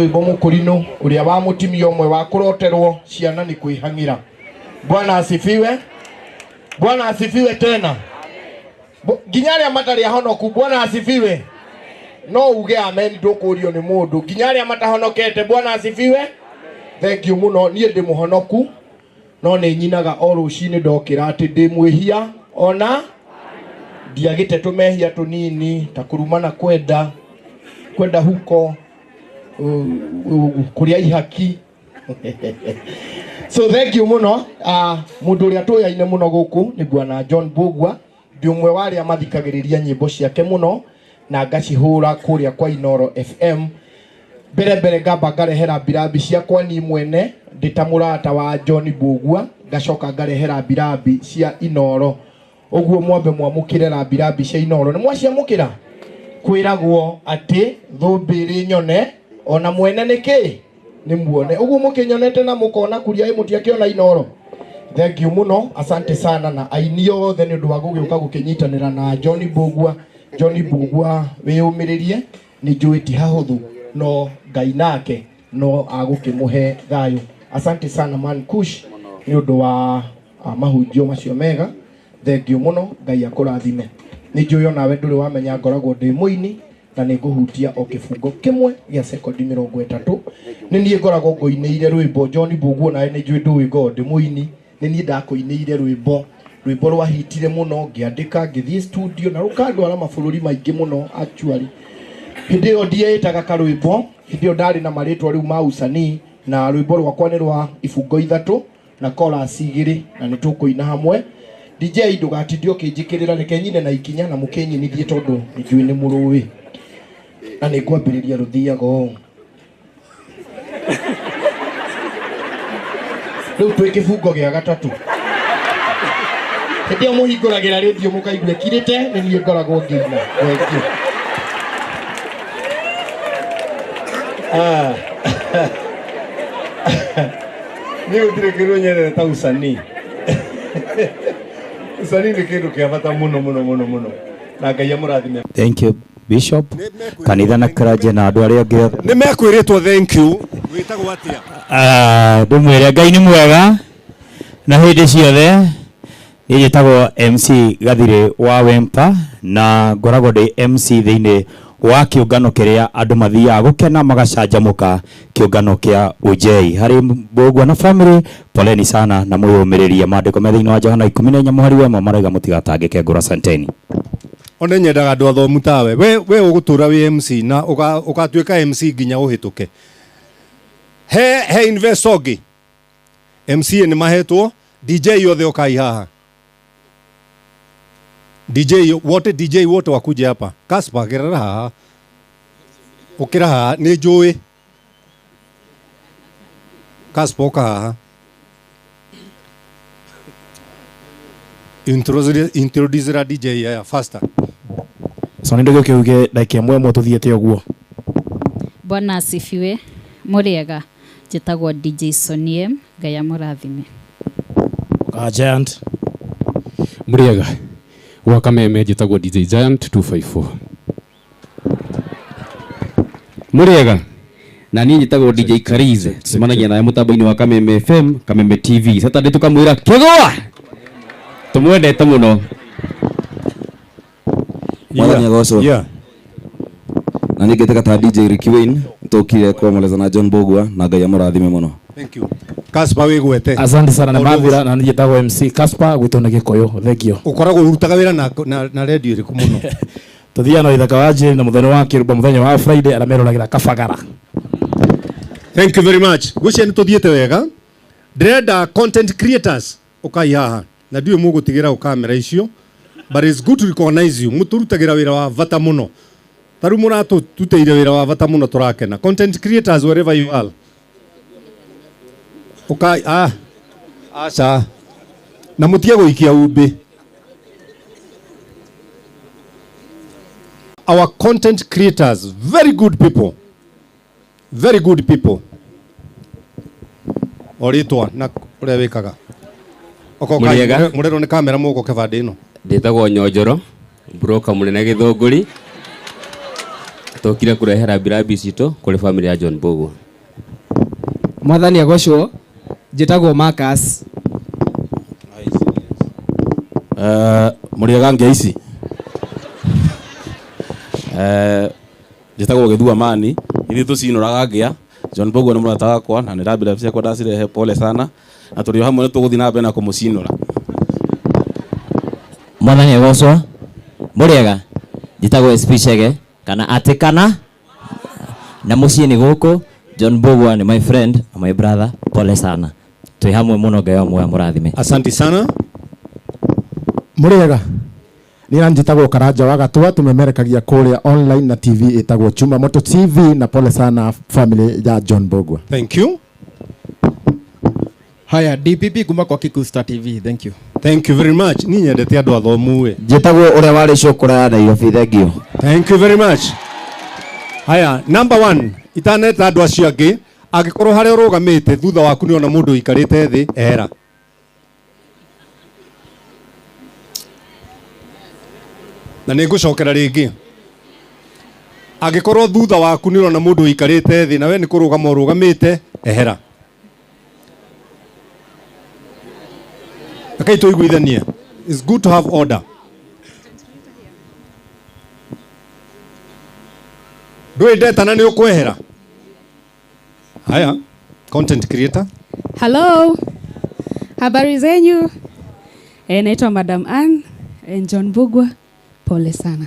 Rwĩmbo mũkũrinũ ũrĩa wa mũtimia ũmwe wa kũroterwo ciana nĩ kwĩhang'ĩra. Bwana asifiwe. Bwana asifiwe tena. Nginya arĩa matarĩ ahonoku, Bwana asifiwe. No uge amen ndũkũrio nĩ mũndũ. Nginya arĩa matahonokete, Bwana asifiwe. Thank you mũno. Niĩ ndĩ mũhonoku no nĩ nyinaga o rũcinĩ ndokĩra atĩ ndĩ mwĩhia ona ndiagĩte tũmehia tũnini ta kũrumana kwenda kwenda huko kũrĩa ihaki. So thank you mũno. Mũndũ ũrĩa tũyaine mũno gũkũ nĩ Bwana John Mbugua, ndĩ ũmwe wa arĩa mathikagĩrĩria nyĩmbo ciake mũno na ngacihũra kũrĩa kwa Inoro FM. Mbere mbere ngamba ngarehera mbirambi ciakwa niĩ mwene ndĩ ta mũrata wa John Mbugua, ngacoka ngarehera mbirambi cia Inoro. Ũguo mwambe mwamũkĩre rambirambi cia Inoro. Nĩ mwaciamũkĩra? Kwĩragwo atĩ thũmbĩ ĩrĩ nyone ona mwene nĩ kĩ nĩ muone. Ũguo mũkĩnyonete na mũkona kuria ĩ mũtiakĩona Inoro. Thank you mũno, asante sana na aini othe nĩ ũndũ wa gũgĩũka gũkĩnyitanĩra na John Mbugua. John Mbugua wĩyũmĩrĩrie, nĩ njũĩ ti hahũthũ no Ngai nake no agũkĩmũhe thayũ. Asante sana man Kush nĩ ũndũ wa mahunjio macio mega. Thank you mũno, Ngai akũrathime. Nĩ njũĩ onawe ndũrĩ wamenya ngoragwo ndĩ mũini na nĩ ngũhutia o kĩbungo kĩmwe gĩa sekondi 30. Nĩ niĩ ngoragwo ngũinĩire rwĩmbo John Mbugua, nawe nĩ njũĩ ndũĩ ngoragwo ndĩ mũini. Nĩ niĩ ndakũinĩire rwĩmbo, rwĩmbo rwahitire mũno, ngĩandĩka ngĩthiĩ studio na rũkandwara mabũrũri maingĩ mũno actually. Hĩndĩ ĩyo ndieĩtaga karwĩmbo, hĩndĩ ĩyo ndarĩ na marĩtwa rĩu ma usanii, na rwĩmbo rwakwa nĩ rwa ibungo 3 na chorus 2 na nĩ tũkũina hamwe. DJ ndũgatinde ũkĩnjĩkĩrĩra, reke nyine na ikinya na mũkĩnyinithie tondũ nĩ njũĩ nĩ mũrũĩ. Na nĩ ngwambĩrĩria rũthiaga ũũ. Rĩu twĩ kĩbungo gĩa gatatũ. Hĩndĩ ĩyo mũhingũragĩra rĩndiũ mũkaigua ĩkirĩte, nĩ niĩ ngoragwo ngĩina. Thank you. Niĩ gũtirĩ kĩndũ nyendete ta usanii. Usanii nĩ kĩndũ kĩa bata mũno mũno mũno mũno. Na Ngai amũrathime. Thank you Bishop. Kanitha na clergy na andũ arĩa angĩ othe. Nĩ mekwĩrĩtwo thank you. Wĩtagwo atĩa? Ndĩmwĩre Ngai nĩ mwega na hĩndĩ ciothe. Niĩ njĩtagwo MC Gathirĩ wa Wempa na ngoragwo ndĩ MC thĩinĩ wa kĩũngano kĩrĩa andũ mathiaga gũkena magacanjamũka, kĩũngano kĩa Ujei. Harĩ Mbugua na family, poleni sana na mwĩyũmĩrĩrie. Maandĩko me thĩinĩ wa Johana 14 mũhari wa 1 marauga mũtigatangĩke ngoro. Asanteni. One nyendaga andũ athomu tawe. We ũgũtũra wĩ MC na ũgatuĩka MC nginya ũhĩtũke. He investor ũngĩ. MC nĩ mahetwo, DJ othe okai haha. DJ wote, DJ wote wakuje hapa. Kaspa gerera haha. Ukira haha nĩ njũĩ. Kaspa oka haha. Introduce ra DJ aya faster. So nĩ ndũgĩũke uge ndagĩka ĩmwe ĩmwe tũthiĩte ũguo. Bwana asifiwe. Mũrĩega, njĩtagwo DJ Sonie, Ngai amũrathime. Giant. Mũrĩega. Gwa Kameme njĩtagwo DJ Giant 254. Mũrĩega. Na niĩ njĩtagwo DJ Karize. Tucemanagia nawe mũtambo-inĩ wa Kameme FM, Kameme TV. Saturday tũkamwĩra kĩgũa. Tũmwendete mũno. Mwathani agocwo. Na niĩ ngĩtĩka ta DJ Ricky Wayne, nĩtũkire kwomoleza na John Mbugua na Ngai amũrathime mũno. Thank you. Kaspa wĩgwete. Asante sana na mathira na niĩ njĩtagwo MC Kaspa gwitũ nĩ Gĩkũyũ. Thank you. Ũkoragwo ũrutaga wĩra na radio ĩrĩkũ mũno? Tũthiaga na ithaka wa Njĩrĩ na mũthenya wa Kĩrumba mũthenya wa Friday arĩa meroragĩra Kabagara. Thank you very much. Ngwĩciria nĩ tũthiĩte wega. Ndĩrenda content creators ũkai haha na ndiũĩ mũgũtigĩra ũ kamera icio, but it's good to recognize you. Mũtũrutagĩra wĩra wa bata mũno. Ta rĩu mũratũrutĩire wĩra wa bata mũno, tũrakena. Content creators wherever you are. Ũkai, aca. Na mũtige gũikia umbĩ. Our content creators, very good people. Very good people. O rĩtwa na ũrĩa wĩkaga. Okoka Mũrĩega. mũrerwo nĩ kamera mũgoke bandĩ ĩno. Ndĩtagwo Nyonjoro, broker mũnene Gĩthũngũri. Tokire kũrehe rambirambi citũ kũrĩ family ya John Mbugua. Mwathani agocwo, njĩtagwo Marcus. Mũrĩega ngĩa ici. Njĩtagwo Gĩthua Mani, ithuĩ tũcinũraga ngĩa. John Mbugua nĩ mũrata wakwa na nĩ rambirambi ciakwa ndacirehe, pole sana, na tũrĩ o hamwe nĩ tũgũthiĩ na mbere na kũmũcinũra. Mwathani agocwo, mũrĩega, njĩtagwo SP Chege kana atĩ kana na mũciĩ nĩ gũkũ. John Mbugua nĩ my friend na my brother, pole sana, twĩ hamwe mũno, Ngai wa muoyo amũrathime. Asante sana. Mũrĩega, niĩ njĩtagwo Karanja wa Gatua, tũmemerekagia kũrĩa online na TV ĩtagwo Chuma Moto TV, na pole sana family ya John Mbugua. Thank you. Haya, DPP kuma kwa Kikuyu Star TV. Thank you. Thank you very much. Ni nyendete andũ athomu we. Njĩtagwo ũrĩa warĩ cũkũra ya Nairobi, thank you. Thank you very much. Haya, number one, itaneta andũ acio angĩ, angĩkorwo harĩa ũrũgamĩte thutha waku nĩ ona mũndũ ũikarĩte thĩ, ehera. Na nĩ ngũcokera rĩngĩ. Angĩkorwo thutha waku nĩ ũrona mũndũ ũikarĩte thĩ na we nĩ kũrũgama ũrũgamĩte, ehera. Rekei tũiguithanie. It's good to have order. Ndũĩ ndetana nĩ ũkwehera. Haya, content creator. Hello. Habari zenyu? Naitwa Madam Ann, John Mbugua. Pole sana.